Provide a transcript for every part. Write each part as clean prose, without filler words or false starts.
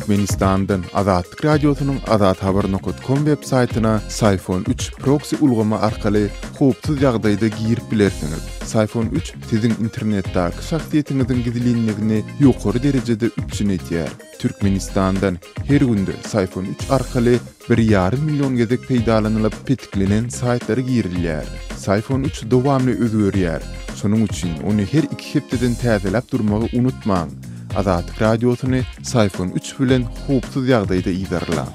Türkmenistandan Azatlyk Radiosynyň azathabar nokat kom web saýtyna Syfon üç proksi ulgamy arkaly howpsuz ýagdaýda girip bilersiňiz. Syfon üç siziň internetdäki şahsyýetiňiziň gizlinligini ýokary derejede üpjün edýär. Türkmenistandan her günde Syfon üç arkaly bir ýarym million gezek peýdalanylyp petiklenen saýtlara girilýär. Syfon üç dowamly özgerýär. Şonuň üçin ony her iki hepdeden täzeläp durmagy unutmaň. Azatlyk Radiosyny Syfon üç bilen howpsuz ýagdaýda yzarlaň.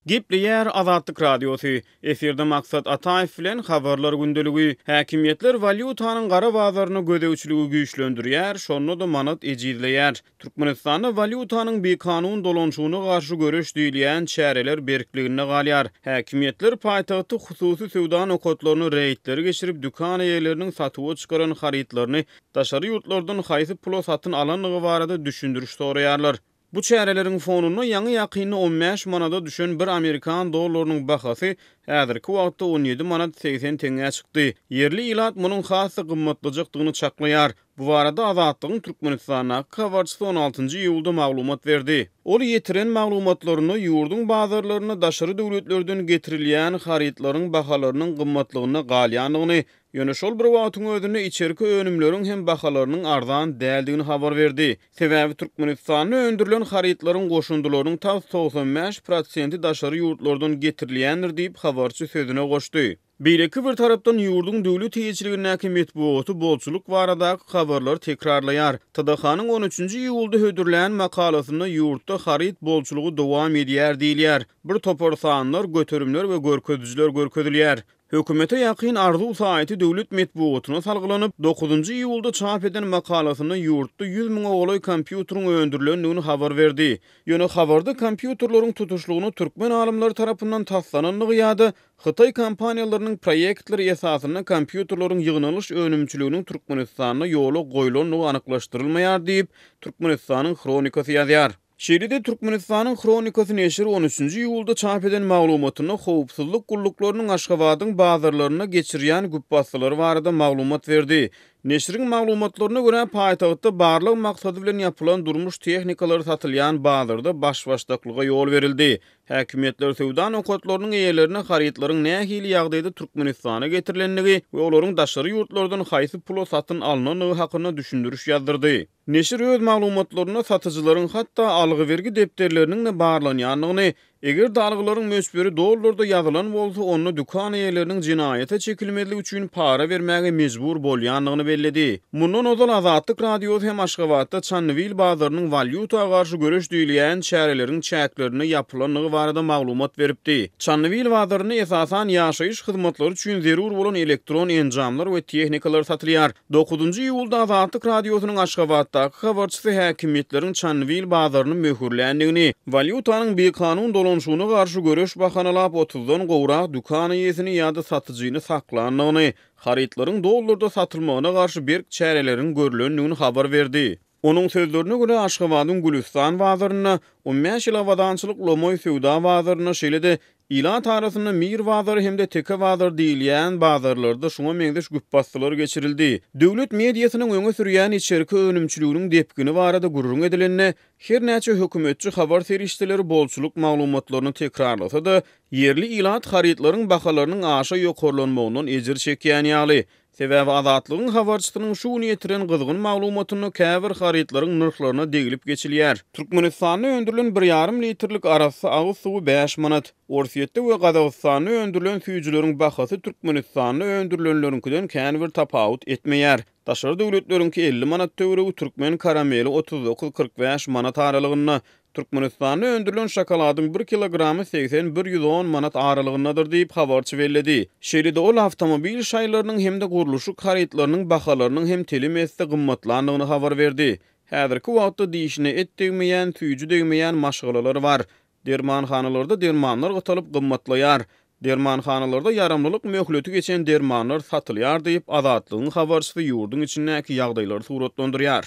Gepleýär Azatlyk Radiosy. Efirde Maksat Ataýew bilen Habarlar gündeligi. Häkimiýetler walýutanyň gara bazaryna gözegçiligi güýçlendirýär, şonda-da manat ejizleýär. Türkmenistanda walýutanyň bikanun dolanyşygyna garşy göreş diýilýän çäreler berkliginde galýar. Häkimiýetler paýtagtda hususy söwda nokatlaryna reýdleri geçirip, dükan eýeleriniň satuwa çykaran harytlaryny daşary ýurtlardan haýsy pula satyn alandygy barada düşündiriş soraýarlar. Bu çäreleriň fonunda ýaňy-ýakynda on bäş manada düşen bir amerikan dollarynyň bahasy häzirki wagtda on ýedi manat 80 teňňä çykdy. Ýerli ilat munuň has-da gymmatlajakdygyny çaklaýar. Bu barada Azatlygyň Türkmenistandaky habarçysy on altynjy iýulda maglumat berdi. Ol ýetiren maglumatlarynda ýurduň bazarlarynda daşary döwletlerden getirilýän harytlaryň bahalarynyň gymmatlygynda galýandygyny, ýöne şol bir wagtyň özünde içerki önümleriň hem bahalarynyň arzan däldigini habar berdi. Sebäbi Türkmenistanda öndürilen harytlaryň goşundylarynyň tas 95 prosenti daşary ýurtlardan getirilýändir diýip, habarçy sözüne goşdy. Beýleki bir tarapdan, ýurduň döwlet eýeçiligindäki metbugaty bolçulyk baradaky habarlary tekrarlaýar. TDH-nyň on üçünji iýulda hödürlän makalasynda ýurtda haryt bolçulygy dowam edýär diýilýär. Bir topar sanlar, göterimler we görkezijiler görkezilýär. Hökümete ýakyn Arzuw saýty döwlet metbugatyna salgylanyp, dokuzynjy iýulda çap eden makalasynda ýurtda 100 müňe golaý kompýuteriň öndürilendigini habar berdi. Ýöne habarda kompýuterleriň tutuşlygyna türkmen alymlary tarapyndan taslanandygy ýa-da Hytaý kompaniýalarynyň proýektleri esasynda kompýuterleriň ýygnalyş önümçiliginiň Türkmenistanda ýola goýlandygy anyklaşdyrylmaýar diýip, Türkmenistanyň Hronikasy ýazýar. Şeýle-de Türkmenistanyň Hronikasy neşiri on üçünji iýulda çap eden maglumatynda howpsuzlyk gulluklarynyň Aşgabadyň bazarlarynda geçirýän güpbasdylary barada maglumat berdi. Neşiriň maglumatlaryna görä, paýtagtda barlag maksady bilen ýapylan durmuş tehnikalary satylýan bazarda baş-başdaklyga ýol berildi. Häkimiýetler söwda nokatlarynyň eýelerine harytlaryň nähili ýagdaýda Türkmenistana getirilendigi we olaryň daşary ýurtlardan haýsy pula satyn alnandygy hakynda düşündiriş ýazdyrdy. Neşir öz maglumatlarynda satyjylaryň hatda algy-bergi depderleriniň-de barlanýandygyny, eger-de algylaryň möçberi dollarda ýazylan bolsa, onda dükan eýeleriniň jenaýata çekilmezlik üçin para bermäge mejbur bolýandygyny belledi. Mundan ozal Azatlyk Radiosy hem Aşgabatda Çandybil bazarynyň walýuta garşy göreş diýilýän çäreleriň çäklerinde ýapylandygy barada maglumat beripdi. Çandybil bazarynda esasan ýaşaýyş hyzmatlary üçin zerur bolan elektron enjamlar we tehnikalar satylýar. Dokuzynjy iýulda Azatlyk Radiosynyň Aşgabatdaky habarçysy häkimiýetleriň Çandybil bazaryny möhürländigini, walýutanyň bikanun dolanyşygyna garşy göreş bahanalap otuzdan gowrak dükan eýesini ýa-da satyjyny saklandygyny, harytlaryň dollarda satylmagyna garşy berk çäreleriň görlendigini habar berdi. Onuň sözlerine görä, Aşgabadyň Gülüstan bazarynda, on bäş ýyl abadançylyk lomaý söwda bazarynda, şeýle-de ilat arasynda Mir bazary hem-de Teke bazary diýilýän bazarlarda şuňa meňzeş güpbasdylar geçirildi. Döwlet mediasynyň öňe sürýän içerki önümçiliginiň depgini barada gürrüň edilende, her näçe hökümetçi habar serişdeleri bolçulyk maglumatlaryny tekrarlasa-da, Ýerli ilat harytlaryň bahalarynyň aşa ýokarlanmagyndan ejir çekýän ýaly. Sebäbi Azatlygyň habarçysynyň şu gün ýetiren gyzgyn maglumatynda käbir harytlaryň nyrhlaryna deglip geçilýär. Türkmenistanda öndürilen bir ýarym litrlik arassa agyz suwy bäş manat. Orsýetde we Gazagystanda öndürilen süýjüleriň bahasy Türkmenistanda öndürilenleriňkiden kän bir tapawut etmeýär. Daşary döwletleriňki 50 manat töweregi, türkmen karameli 39-45 manat aralygynda, Türkmenistanda öndürilen şokoladyň bir kilogramy 80-110 manat aralygyndadyr diýip, habarçy belledi. Şeýle-de ol awtomobil şaýlarynyň hem-de gurluşyk harytlarynyň bahalarynyň hem telim esse gymmatlandygyny habar berdi. Häzirki wagtda dişine et degmeýän, süýji degmeýän maşgalalar bar. Dermanhanalarda dermanlar gytalyp gymmatlaýar. Dermanhanalarda ýaramlylyk möhleti geçen dermanlar satylýar diýip, Azatlygyň habarçysy ýurduň içindäki ýagdaýlary suratlandyrýar.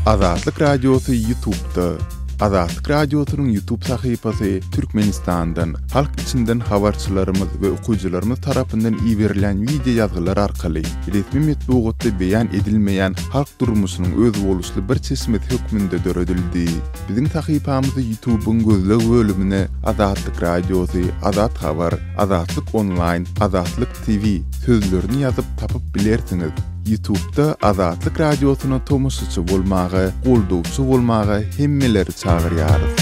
Azatlyk Radiosy YouTube'da. Azatlyk Radiosynyň YouTube sahypasy Türkmenistandan, halk içinden habarçylarymyz we okyjylarymyz tarapyndan iberilýän wideo ýazgylar arkaly resmi metbugatda beýan edilmeýän halk durmuşynyň özboluşly bir çeşmesi hökmünde döredildi. Biziň sahypamyzy YouTube-yň gözleg bölümine Azatlyk Radiosy, Azat Habar, Azatlyk Onlaýn, Azatlyk TV sözlerini ýazyp tapyp bilersiňiz. Ýutubda Azatlyk Radiosyna tomaşaçy bolmaga, goldawçy bolmaga hemmeleri çagyrýarys.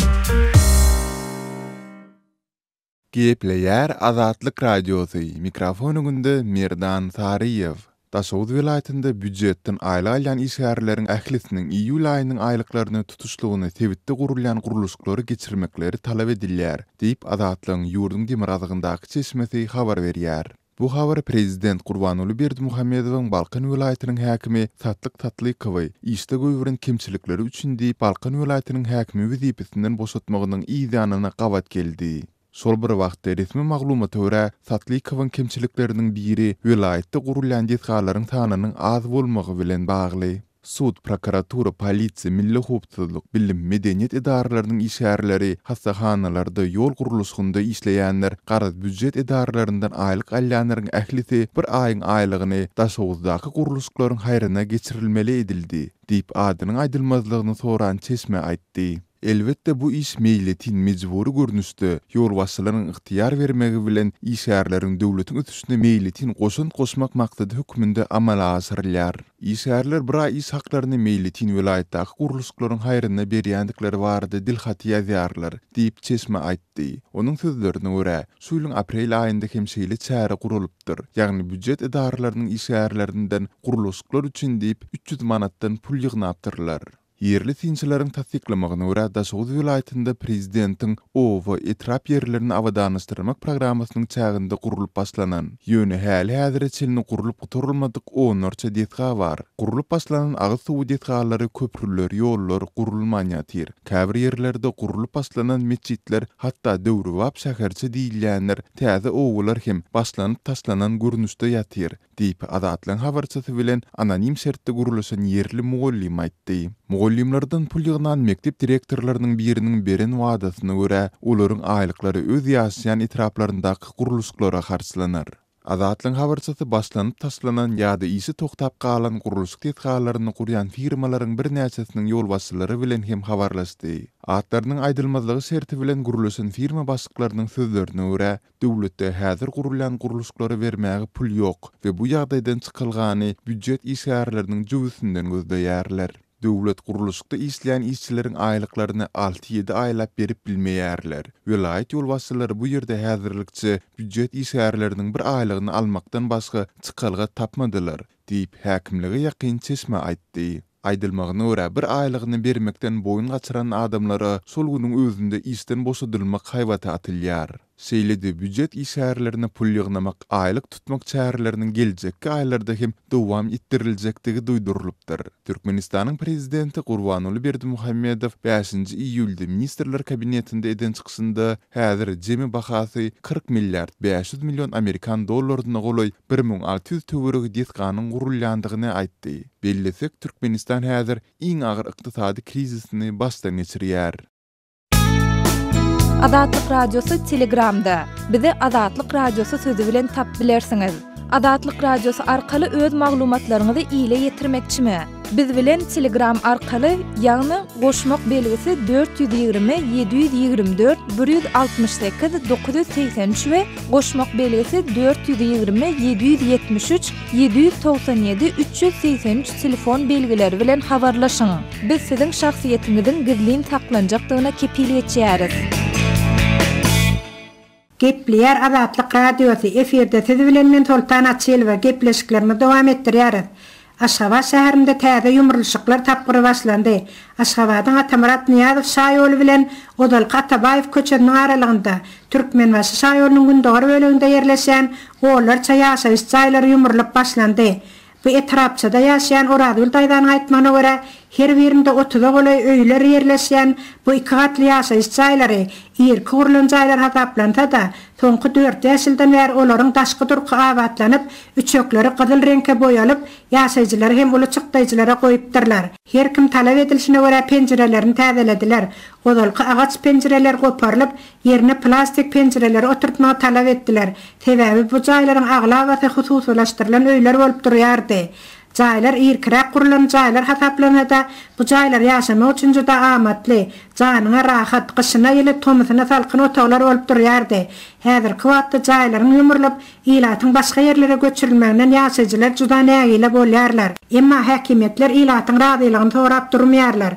Gepleýär Azatlyk Radiosy, mikrofon öňünde Merdan Saryýew. Daşoguz welaýatynda býujetden aýlyk alýan işgärleriň ählisiniň iýul aýynyň aýlyklaryny tutuşlygyna sebitde gurulýan gurluşyklary geçirmekleri talap edilýär, diýip, Azatlygyň ýurduň demirgazygyndaky çeşmesi habar berýär. Bu habar prezident Gurbanguly Berdimuhamedowyň Balkan welaýatynyň häkimi Satlyk Satlykowy işde goýberen kemçilikleri üçin diýip, Balkan welaýatynyň häkimi wezipesinden boşatmagynyň yz ýanyna gabat geldi. Şol bir wagtda, resmi maglumata görä, Satlykowyň kemçilikleriniň biri welaýatda gurulýan desgalaryň sanynyň az bolmagy bilen bagly. Sud, prokuratura, polisiýa, milli howpsuzlyk, bilim, medeniýet edaralarynyň işgärleri, hassahanalarda, ýol gurluşygynda işleýänler, garaz býujet edaralaryndan aýlyk alýanlaryň ählisi bir aýyň aýlygyny Daşoguzdaky gurluşyklaryň haýryna geçirilmeli edildi, diýip, adynyň aýdylmazlygyny soran çeşme aýtdy. Elbetde bu iş meýletin, mejbury görnüşde, ýolbaşçylaryň ygtyýar bermegi bilen işgärleriň döwletiň ösüşine meýletin goşant goşmak maksady hökmünde amala aşyrylýar. Işgärler bir aý iş haklaryny meýletin welaýatdaky gurluşyklaryň haýryna berýändikleri barada dilhaty ýazýarlar, diýip, çeşme aýtdy. Onuň sözlerine görä, şu ýylyň aprel aýynda hem şeýle çäre guralypdyr, ýagny býujet edaralarynyň işgärlerinden gurluşyklar üçin diýip, 300 manatdan pul ýygnapdyrlar. Ýerli synçylaryň tassyklamagyna görä, Daşoguz welaýatynda prezidentiň oba, etrap ýerlerini abadanlaşdyrmak programmasynyň çäginde gurlup başlanan, ýöne häli-häzire çenli gurlup gutarylmadyk onlarça desga bar. Gurlup başlanan agyz suwy desgalary, köprüler, ýollar gurulman ýatyr. Käbir ýerlerde gurlup başlanan metjitler, hatda döwrebap şäherçe diýilýänler, täze obalar hem başlanyp taşlanan görnüşde ýatyr. Diýip, Azatlygyň habarçysy bilen anonim şertde gürleşen ýerli mugallym aýtdy. Mugallymlardan pul ýygnan mekdep direktorlarynyň biriniň beren wadasyna görä, olaryň aýlyklary öz ýaşaýan etraplaryndaky gurluşyklara harçlanar. Azatlygyň habarçysy başlanyp taşlanan ýa-da işi togtap galan gurluşyk desgalaryny gurýan firmalaryň birnäçesiniň ýolbaşçylary bilen hem habarlaşdy. Atlarynyň aýdylmazlygy şerti bilen gürleşen firma başlyklarynyň sözlerine görä, Döwletde häzir gurulýan gurluşyklara bermäge pul ýok we bu ýagdaýdan çykalgany býujet işgärleriniň jübüsinden gözleýärler. Döwlet gurluşykda işleýän işçileriň aýlyklaryny alty-ýedi aýlap berip bilmeýärler. Welaýat ýolbaşçylary bu ýerde häzirlikçe býujet işgärleriniň bir aýlygyny almakdan başga çykalga tapmadylar, diýip, häkimlige ýakyn çeşme aýtdy. Aýdylmagyna görä, bir aýlygyny bermekden boýun gaçyran adamlara şol günüň özünde işden boşadylmak haýbaty atylýar. Şeýle-de, býujet işgärlerine pul ýygnamak, aýlyk tutmak çäreleriniň geljekki aýlarda hem dowam etdiriljekdigi duýdurylypdyr. Türkmenistanyň prezidenti Gurbanguly Berdimuhamedow bäşinji iýulda Ministrler Kabinetinde eden çykyşynda häzir jemi bahasy 40 milliard 500 million amerikan dollaryna golaý 1600 töweregi desganyň gurulýandygyny aýtdy. Bellesek, Türkmenistan häzir iň agyr ykdysady krizisini başdan geçirýär. Azatlyk Radiosy Telegramda. Bizi Azatlyk Radiosy sözi bilen tap bilersiňiz. Azatlyk Radiosy arkaly öz maglumatlaryňyzy ile ýetirmekçimi? Biz bilen Telegram arkaly, ýagny goşmak belgisi 420 724 168 983 we goşmak belgisi 420 773 797 383 telefon belgileri bilen habarlaşyň. Biz siziň şahsyýetiňiziň gizlin saklanjakdygyna kepil geçýäris. Gepleýär Azatlyk Radiosy, efirde siz bilen men Soltan Açylowa, gepleşiklerimizi dowam etdirýäris. Aşgabat şäherinde täze ýumrulyşyklar tapgyry başlandy. Aşgabadyň Atamyrat Nyýazow şaýoly bilen ozalky Atabaýew köçesiniň aralygynda, Türkmenbaşy şaýolunyň gündogar böleginde ýerleşýän onlarça ýaşaýyş jaýlary ýumrulyp başlandy. Bu etrapçada ýaşaýan Orazgül daýzanyň aýtmagyna görä, Her birinde otuza golaý öýler ýerleşýän bu iki gatly ýaşaýyş jaýlary irki gurlan jaýlar hasaplansa-da, soňky dört-bäş ýyldan bäri olaryň daşky durky abatlanyp, üçekleri gyzyl reňke boýalyp, ýaşaýjylary hem uly çykdaýjylara goýupdyrlar. Her kim talap edilişine görä penjirelerini täzelediler. Ozalky agaç penjireler goparylyp, ýerine plastik penjireleri oturtmagy talap etdiler. Sebäbi bu jaýlaryň aglabasy hususylaşdyrylan öýler bolup durýardy. Jaýlar irkiräk gurlan jaýlar hasaplansa-da, bu jaýlar ýaşamak üçin juda amatly, janyňa rahat, gyşyna ýyly, tomusyna salkyn otaglar bolup durýardy. Häzirki wagtda jaýlaryň ýumrulyp, ilatyň başga ýerlere göçürilmeginden ýaşaýjylar juda nägile bolýarlar. Emma häkimiýetler ilatyň razylygyny sorap durmaýarlar.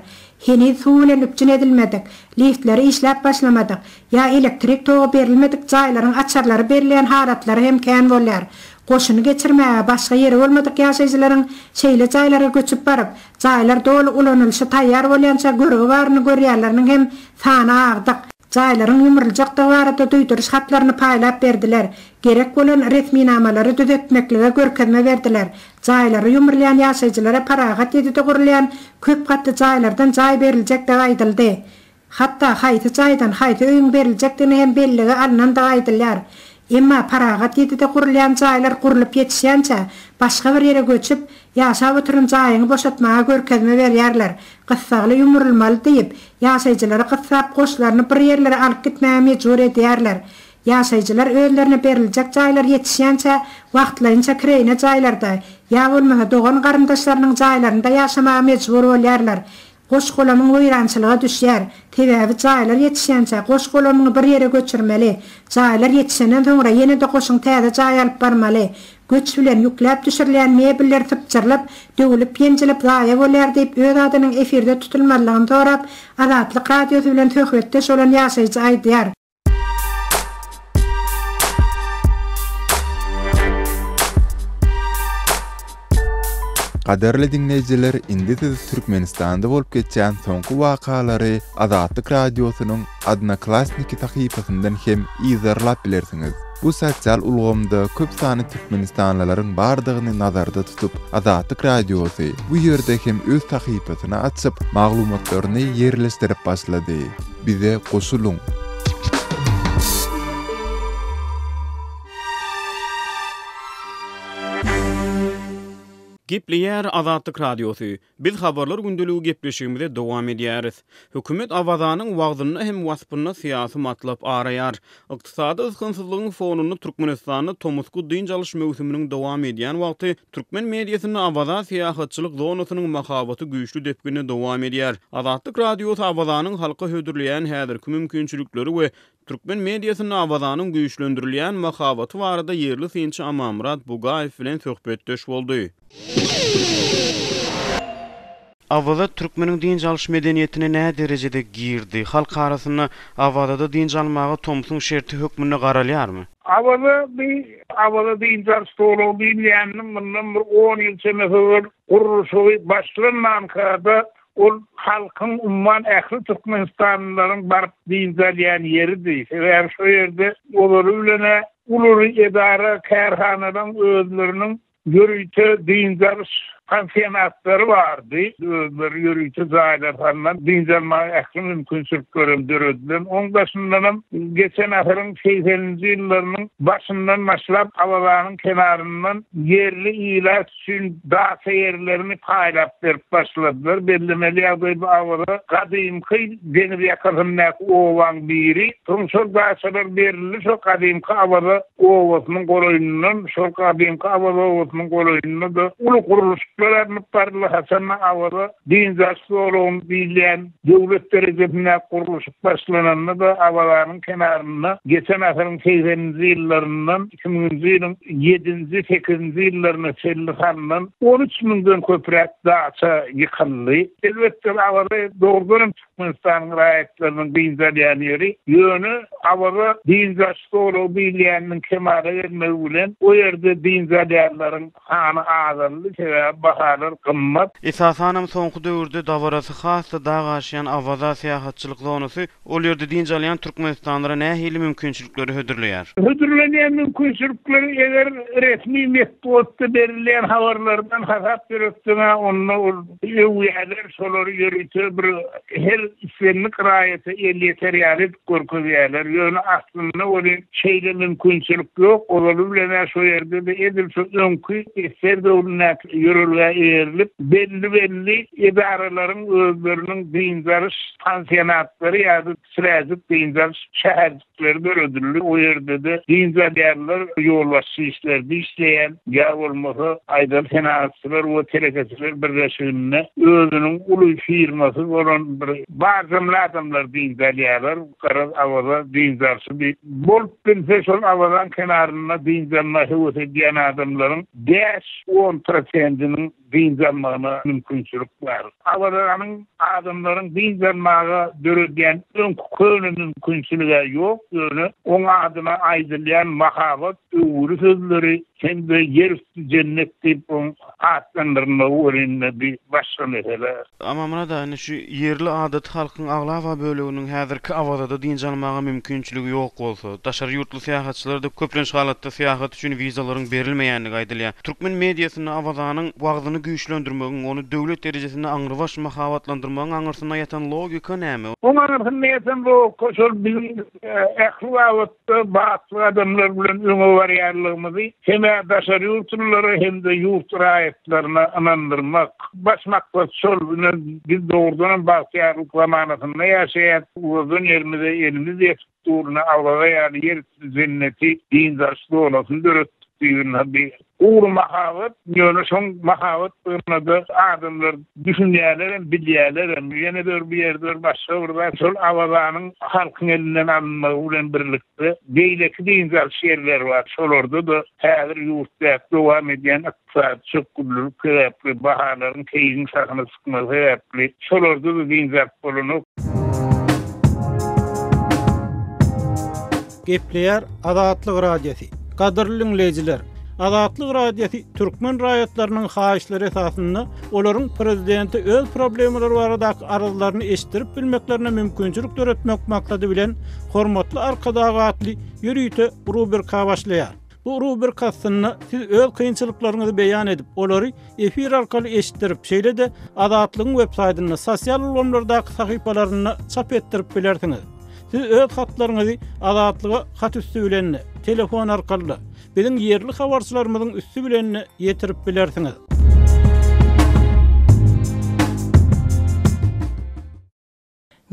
Heniz suw bilen üpjün edilmedik, liftleri işläp başlamadyk ýa elektrik togy berilmedik jaýlaryň açarlary berilýän halatlary hem kän bolýar. Goşuny geçirmäge başga ýeri bolmadyk ýaşaýjylaryň şeýle jaýlara göçüp baryp, jaýlar doly ulanylyşa taýýar bolýança görgi baryny görýänleriniň hem sany agdyk. Jaýlaryň ýumruljakdygy barada duýduryş hatlaryny paýlap berdiler, gerek bolan resminamalary düzetmeklige görkezme berdiler. Jaýlary ýumrulýan ýaşaýjylara Parahat ýedide gurulýan köp gatly jaýlardan jaý beriljekdigi aýdyldy. Hatda haýsy jaýdan haýsy öýüň beriljekdigini hem bellige alnandygy aýdylýar. Emma Parahat ýedide gurulýan jaýlar gurlup ýetişýänçä, başga bir ýere göçüp, ýaşap oturan jaýyňy boşatmaga görkezme berýärler. Gyssagly ýumrulmaly diýip, ýaşaýjylary gyssap, goşlaryny bir ýerlere alyp gitmäge mejbur edýärler. Ýaşaýjylar özlerine beriljek jaýlar ýetişýänçä wagtlaýynça kireýine jaýlarda, ýa bolmasa dogan-garyndaşlarynyň jaýlarynda ýaşamaga mejbur bolýarlar. Goş-golamyň weýrançylyga düşýär. Sebäbi jaýlar ýetişýänçä goş-golamyňy bir ýere göçürmeli. Jaýlar ýetişenden soňra ýene-de goşuň täze jaýa alyp barmaly. Göç bilen ýükläp düşürilýän mebeller sypjyrylyp, döwülip-ýenjilip zaýa bolýar diýip, öz adynyň efirde tutulmazlygyny sorap, Azatlyk Radiosy bilen söhbetdeş bolan ýaşaýjy aýdýar. Gadyrly diňleýjiler, indi siz Türkmenistanda bolup geçýän soňky wakalary Azatlyk Radiosynyň Odnoklassniki sahypasyndan hem yzarlap bilersiňiz. Bu sosial ulgamda köp sanly türkmenistanlylaryň bardygyny nazarda tutup, Azatlyk Radiosy bu ýerde hem öz sahypasyny açyp, maglumatlaryny ýerleşdirip başlady. Bize goşulyň! Gepleýär Azatlyk Radiosy. Biz Habarlar gündeligi gepleşigimizi dowam edýäris. Hökümet Awazanyň wagzynda hem waspynda syýasy matlap araýar. Ykdysady ysgynsyzlygyň fonunda Türkmenistanda tomusky dynç alyş möwsüminiň dowam edýän wagty türkmen mediasynda Awaza syýahatçylyk zonasynyň mahabaty güýçli depginde dowam edýär. Azatlyk Radiosy Awazanyň halka hödürleýän häzirki mümkinçilikleri we Türkmen mediasynda Awazanyň güýçlendirilýän mahabaty barada ýerli synçy Amanmyrat Bugaýew bilen söhbetdeş boldy. Awaza türkmeniň dynç alyş medeniýetine nä derejede girdi? Halk arasynda Awazada dynç almaga tomsuň şerti hökmünde garalýarmy? Awaza bi Awaza dynç alyş zolagy diýilýäniniň mundan bir on ýyl çemesi ozal gurluşygy başlanmanka-da Ol halkyň, umuman, ähli türkmenistanlylaryň baryp dynç alýan ýeridi. Sebäbi şo ýerde ozaly bilen-ä uly-uly edara-kärhanalaryň özleriniň ýörite dynç alyş pansionatlary bardy. Özleri ýörite jaýlar salnan, dynç almaga ähli mümkinçiliklerem döredilen. Oň daşyndanam geçen asyryň segseninji ýyllarynyň başyndan başlap Awazanyň kenaryndan ýerli ilat üçin daça ýerlerini paýlap berip başladylar. Bellemeli ýagdaý bu Awaza gadymky deňiz ýakasyndaky obaň biri. Soň şol daçalar berildi şo gadymky Awaza obasynyň golaýyndan. Şol gadymky Awaza obasynyň golaýynda-da uly gurluşyklar alnyp baryldy. Haçanda Awaza dynç alyş zolagyny diýilýän döwlet derejesindäki gurluşyk başlananda-da Awazanyň kenarynda geçen asyryň segseninji ýyllaryndan Iki müňünji ýylyň ýedinji, sekizinji ýyllaryna çenli salnan on üç müňden köpräk daça ýykyldy. Elbetde, Awaza dogrudan hem Türkmenistanyň raýatlarynyň dynç alýan ýeri. Ýöne Awaza dynç alyş zolagy diýilýäniniň kemala gelmegi bilen o ýerde dynç alýanlaryň sany azaldy. Sebäbi. bahalar gymmat. Esasanam soňky döwürde dabarasy has-da dag aşýan Awaza syýahatçylyk zonasy ol ýerde dynç alýan türkmenistanlylara nähili mümkinçilikleri hödürleýär? Hödürlenýän mümkinçilikleri eger resmi metbugatda berilýän habarlardan hasap ýöretseň-ä onda ol öwýärler, şolary ýörite bir her islendik raýata elýeter ýaly edip görkezýärler. Ýöne aslynda welin şeýle mümkinçilik ýok. Ozaly bilen-ä şo ýerde-de edil şo öňki ssr döwründäki ýörelgä eýerilip, belli-belli edaralaryň özleriniň dynç alyş pansionatlary ýa-da kiçiräjik dynç alyş şäherjikleri döredildi. O ýerde-de dynç alýanlar ýolbaşçy işlerde işleýän ýa bolmasa aýdaly Senagatçylar we telekeçiler birleşiginde özüniň uly firmasy bolan bir barjamly adamlar dynç alýarlar. Garaz Awaza dynç alşy bir bolup bilse şol Awazaň kenarynda dynç almaga höwes edýän adamlaryň bäş-on prosentiniň dynç almagyna mümkinçilik bar. Awazanyň adamlaryň dynç almaga döredýän öňki köne mümkinçilig-ä ýok, ýöne oň adyna aýdylýan mahabat, öwgüli sözleri hem-de ýer üsti jennet diýip oň atlandyrylmagy welin bir başga mesele. Amamyrat aga, indi şu ýerli adaty halkyň aglaba böleginiň häzirki Awazada dynç almaga mümkinçiligi ýok bolsa, daşary ýurtly syýahatçylara-da köplenç halatda syýahat üçin wizalaryň berilmeýändigi aýdylýar. Türkmen mediasynda Awazanyň wagzyny güýçlendirmegiň, ony döwlet derejesinde aňrybaş mahabatlandyrmagyň aňyrsynda ýatan logika näme? Oň aňyrsynda ýatan logika şol biziň ähli babatda batly adamlar bilen öňe barýanlygymyzy hem-ä daşary ýurtlulara hem-de ýurt raýatlaryna ynandyrmak. Baş maksat şol. Ine, biz dogrudanam bagtyýarlyk zamanasynda ýaşaýas. Uzadan ýerimize elimiz ýetip dur. Ine, Awaza ýaly ýer üsti jenneti, dynç alyş zonasyny döretdik diýip, ine, bir gury mahabat. Ýöne şoň mahabatdygyna-da adamlar düşünýärlerem, bilýärlerem. Ýene bir bu ýerde bir başga bir zat, şol Awazanyň halkyň elinden alynmagy bilen birlikde, beýleki dynç alyş ýerleri bar. Şolarda-da häzir ýurtda dowam edýän Ykdysady çökgünlilik sebäpli, bahalaryň keýigiň şahyna çykmagy sebäpli şolarda-da dynç alyp bolanok. Gepleýär Azatlyk Radiosy. Gadyrly diňleýjiler! Azatlyk Radiosy türkmen raýatlarynyň haýyşlary esasynda olaryň prezidente öz problemalary baradaky arzlaryny eşitdirip bilmeklerine mümkinçilik döretmek maksady bilen Hormatly Arkadag atly ýörite rubrika başlaýar. Bu rubrika astynda siz öz kynçylyklaryňyzy beýan edip, olary efir arkaly eşitdirip, şeýle-de Azatlygyň websaýtynda, sosial ulgamlardaky sahypalarynda çap etdirip bilersiňiz. Siz öz hatlaryňyzy Azatlyga hat üsti bilen-de, telefon arkaly-da, biziň ýerli habarçylarymyzyň üsti bilen-de ýetirip bilersiňiz.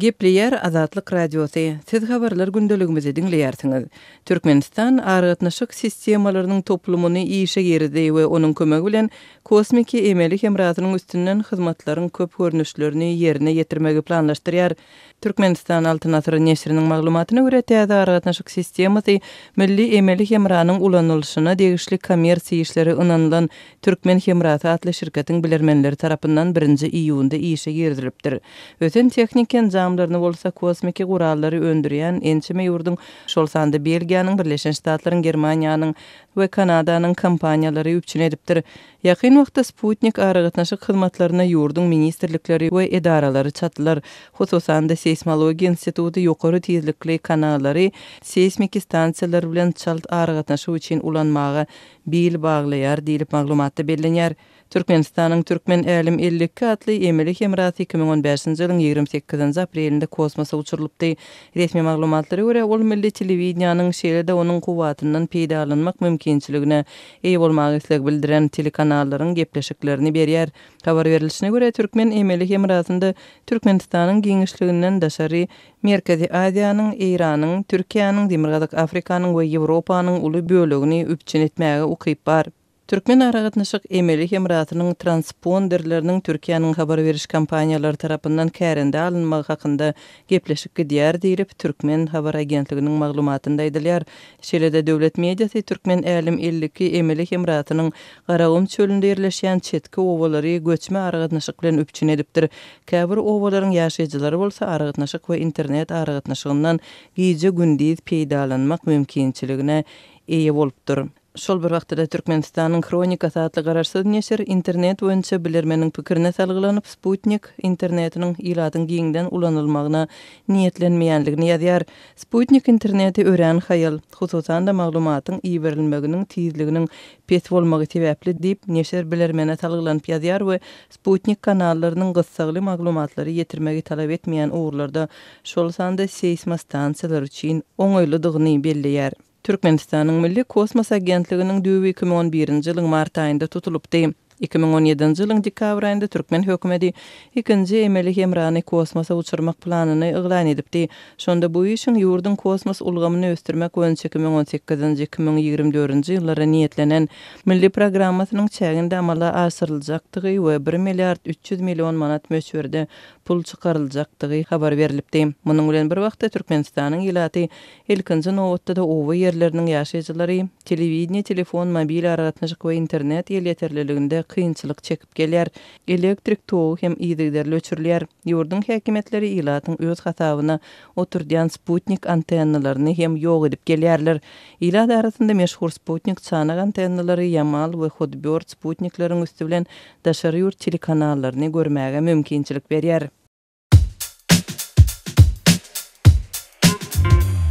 Gepleýär Azatlyk Radiosy, Siz habarlar gündeligimizi diňleýärsiňiz. Türkmenistan aragatnaşyk sistemalarynyň toplumyny işe girizdi we onuň kömegi bilen kosmiki emeli hemrasynyň üstünden hyzmatlaryň köp görnüşlerini ýerine ýetirmegi planlaşdyrýar. Türkmenistan Altyn asyr neşiriniň maglumatyna görä, täze aragatnaşyk sistemasy milli emeli hemranyň ulanylyşyna degişli kommersiýa işleri ynanylan Türkmen hemrasy atly şirketiň bilermenleri tarapyndan birinji iýunda işe girizilipdir. Ösen tehniki enjamlaryny bolsa kosmiki gurallary öndürýän ençeme ýurduň, şol sanda Belgiýanyň, Birleşen Ştatlaryň, Germaniýanyň we Kanadanyň kompaniýalary üpjün edipdir. Ýakyn wagtda sputnik aragatnaşyk hyzmatlaryna ýurduň ministrlikleri we edaralary çatylar. Hususan-da, Seýsmologiýa instituty ýokary tizlikli kanallary seýsmiki stansiýalar bilen çalt aragatnaşyk üçin ulanmaga bil baglaýar diýlip maglumatda bellenýär. Türkmenistanyň Türkmen Älem 52 atly emeli hemrasy 2015-nji ýylyň 28-nji aprelinde kosmosa uçurylypdy. Resmi maglumatlara görä, ol milli telewideniýäniň, şeýle-de onuň kuwwatyndan peýdalanmak mümkinçiligine eýe bolmaga isleg bildiren telekanallaryň gepleşiklerini berýär. Habar berlişine görä, türkmen emeli hemrasynda Türkmenistanyň giňişliginden daşary Merkezi Aziýanyň, Eýranyň, Türkiýäniň, Demirgazyk Afrikanyň we Ýewropanyň uly bölegini üpjün etmäge ukyp bar. Türkmen aragatnaşyk emeli hemrasynyň transponderleriniň Türkiýäniň habar beriş kompaniýalary tarapyndan kärendä alynmagy hakynda gepleşik gidýär diýlip, Türkmen habar agentliginiň maglumatynda aýdylýar. Şeýle-de döwlet mediasy Türkmen Älem 52 emeli hemrasynyň Garagum çölünde ýerleşýän çetki obalary göçme aragatnaşyk bilen üpjün edipdir. Käbir obalaryň ýaşaýjylary bolsa aragatnaşyk we internet aragatnaşygyndan gije-gündiz peýdalanmak mümkinçiligine eýe bolupdyr. Şol bir wagtda-da Türkmenistanyň Hronikasy atly garaşsyz neşir internet boýunça bilermeniň pikirine salgylanyp, sputnik internetiniň ilatyň giňden ulanylmagyna niýetlenmeýändigini ýazýar. Sputnik interneti örän haýal, hususan-da maglumatyň iberilmeginiň tizliginiň pes bolmagy sebäpli diýip, neşir bilermene salgylanyp ýazýar we sputnik kanallarynyň gyssagly maglumatlary ýetirmegi talap etmeýän ugurlarda, şol sanda seýsmostansiýalar üçin oňaýlydygyny belleýär. Türkmenistanyň Milli kosmos agentliginiň düýbi 2011-nji ýylyň mart aýynda tutulypdy. 2017-nji ýylyň dekabr aýynda türkmen hökümeti ikinji emeli hemrany kosmosa uçurmak planyny yglan edipdi. Şonda bu işiň ýurduň kosmos ulgamyny ösdürmek boýunça 2018-nji, 2024-nji ýyllara niýetlenen milli programmasynyň çäginde amala aşyryljakdygy we bir milliard 300 million manat möçberde pul çykaryljakdygy habar berlipdi. Munuň bilen bir wagtda Türkmenistanyň ilaty Ilkinji nobatda-da oba ýerleriniň ýaşaýjylary telewideniýe, telefon, mobil aragatnaşyk we internet elýeterliliginde kynçylyk çekip gelýär. Elektrik togy hem yzygiderli öçürilýär. Ýurduň häkimiýetleri ilatyň öz hasabyna oturdýan sputnik antennalaryny hem ýok edip gelýärler. Ilat arasynda meşhur sputnik çanak antennalary Ýamal we Hotbird sputnikleriň üsti bilen daşary ýurt telekanallaryny görmäge mümkinçilik berýär.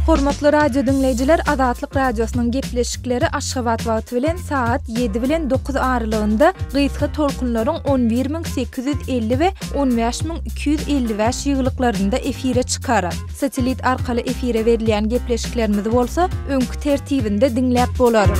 Hormatly radio diňleýjiler Azatlyk Radiosynyň gepleşikleri Aşgabat wagty bilen sagat 7 bilen 9 aralygynda gysga tolkunlaryň 11850 we 15255 ýygylyklarynda efire çykar. Satelit arkaly efire berilýän gepleşiklerimizi bolsa öňki tertibinde diňläp bolar.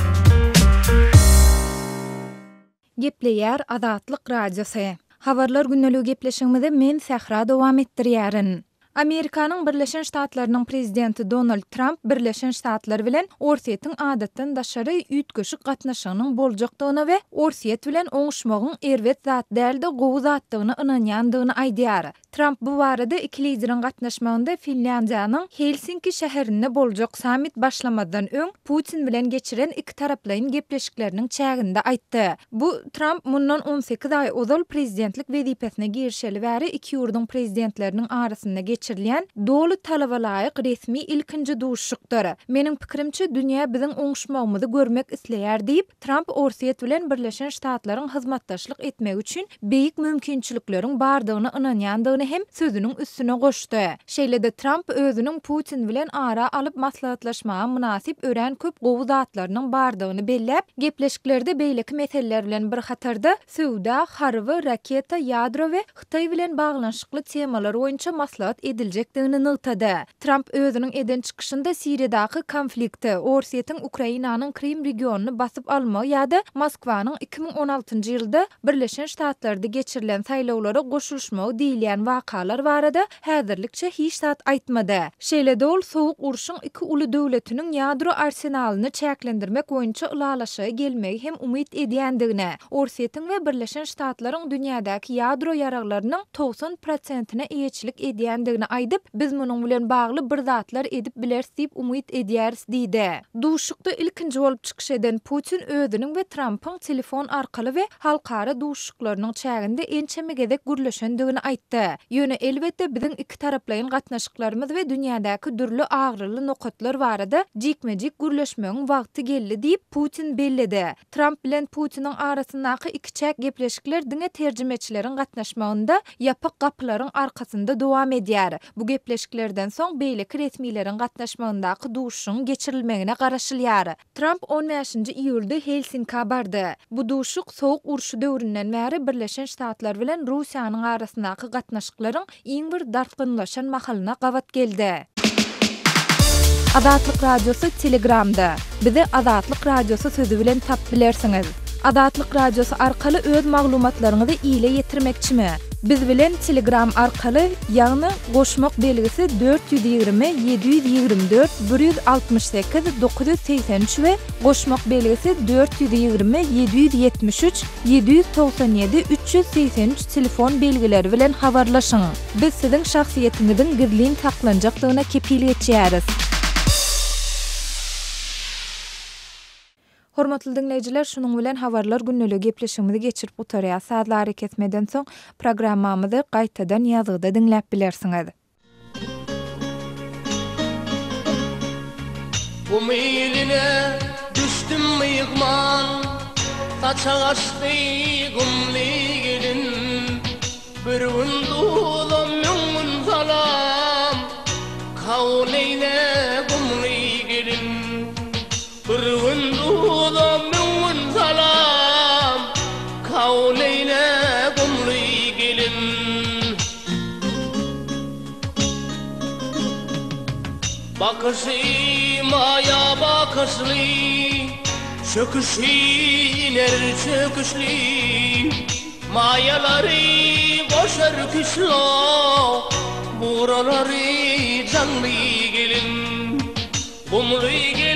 Gepleýär Azatlyk Radiosy. Habarlar gündeligi gepleşigimizi men Sähra dowam etdirýärin. Amerikanyň Birleşen Ştatlarynyň Prezidenti Donald Tramp Birleşen Ştatlar bilen Orsýetiň adatdan daşary üýtgeşik gatnaşygynyň boljakdygyna we Orsýet bilen oňuşmagyň erbet zat däl-de gowy zatdygyna ynanýandygyny aýdýar. Tramp bu barada iki lideriň gatnaşmagynda Finlýandiýanyň Helsinki şäherinde boljak sammit başlamazdan öň Putin bilen geçiren ikitaraplaýyn gepleşikleriniň çäginde aýtdy. Bu, Tramp mundan on sekiz aý ozal prezidentlik wezipesine girişeli bäri iki ýurduň prezidentleriniň arasynda geçirilýän doly talaba laýyk resmi ilkinji duşuşykdyr. Meniň pikirimçe, dünýä biziň oňuşmagymyzy görmek isleýär diýip, Tramp Orsýet bilen Birleşen Ştatlaryň hyzmatdaşlyk etmegi üçin beýik mümkinçilikleriň bardygyna ynanýandygyny hem sözüniň üstüne goşdy. Şeýle-de Tramp özüniň Putin bilen ara alyp maslahatlaşmaga mynasyp örän köp gowy zatlarynyň bardygyny belläp, gepleşiklerde beýleki meseleler bilen bir hatarda, söwda, harby, raketa, ýadro we Hytaý bilen baglanyşykly temalar boýunça maslahat ediljekdigini nygtady. Tramp özüniň eden çykyşynda Siriýadaky konflikti, Orsýetiň Ukrainanyň Krym regionyny basyp almagy ýa-da Moskwanyň 2016-njy ýylda Birleşen Ştatlarda geçirilen saýlawlara goşulyşmagy diýilýän wakalar barada häzirlikçe hiç zat aýtmady. Şeýle-de ol Sowuk urşuň iki uly döwletiniň ýadro arsenalyny çäklendirmek boýunça ylalaşyga gelmegi hem umyt edýändigini, Orsýetiň we Birleşen Ştatlaryň dünýädäki ýadro ýaraglarynyň 90 prosentine eýeçilik edýändigini aýdyp, biz munuň bilen bagly bir zatlar edip bileris diýip umyt edýäris diýdi. Duşuşykda ilkinji bolup çykyş eden Putin özüniň we Trampyň telefon arkaly we halkara duşuşyklarynyň çäginde ençeme gezek gürleşendigini aýtdy. Ýöne, elbetde, biziň ikitaraplaýyn gatnaşyklarymyz we dünýädäki dürli agyryly nokatlar barada jikme-jik gürleşmegiň wagty geldi diýip, Putin belledi. Tramp bilen Putiniň arasyndaky ikiçäk gepleşikler diňe terjimeçileriň gatnaşmagynda ýapyk gapylaryň arkasynda dowam edýär. Bu gepleşiklerden soň beýleki resmileriň gatnaşmagyndaky duşuşygyň geçirilmegine garaşylýar. Tramp on bäşinji iýulda Helsinkä bardy. Bu duşuşyk Sowuk urşy döwründen bäri Birleşen Ştatlar bilen Russiýanyň arasyndaky gatnaşyklaryň iň bir dartgynlaşan mahalyna gabat geldi. Azatlyk Radiosy Telegramda. Bizi Azatlyk Radiosy sözi bilen tapyp bilersiňiz. Azatlyk Radiosy arkaly öz maglumatlaryňyzy ile ýetirmekçimi? Biz bilen Telegram arkaly, ýagny goşmak belgisi 420 724 168 983 we goşmak belgisi 420 773 797 383 telefon belgileri bilen habarlaşyň. Biz siziň şahsyýetiňiziň gizlin saklanjakdygyna kepil geçýäris. Hormatly diňleýjiler, şunuň bilen Habarlar gündeligi gepleşigimizi geçirip gutarýas. Sazly arakesmeden soň programmamyzy gaýtadan ýazgyda diňläp bilersiňiz. Gum iline. Düşdüm myhman, saçak açdy gumly gelin. Bir gün duzam, müň gün salam, Kabul eýle gumly gelin. Bir gün duzam, müň gün salam, Kabul eýle gumly gelin. Bakyşy maýa bakyşly, Çöküşi iner çöküşli. Maýalary goşar küşlo, Bugralary jaňly gelin. Gumly gelin.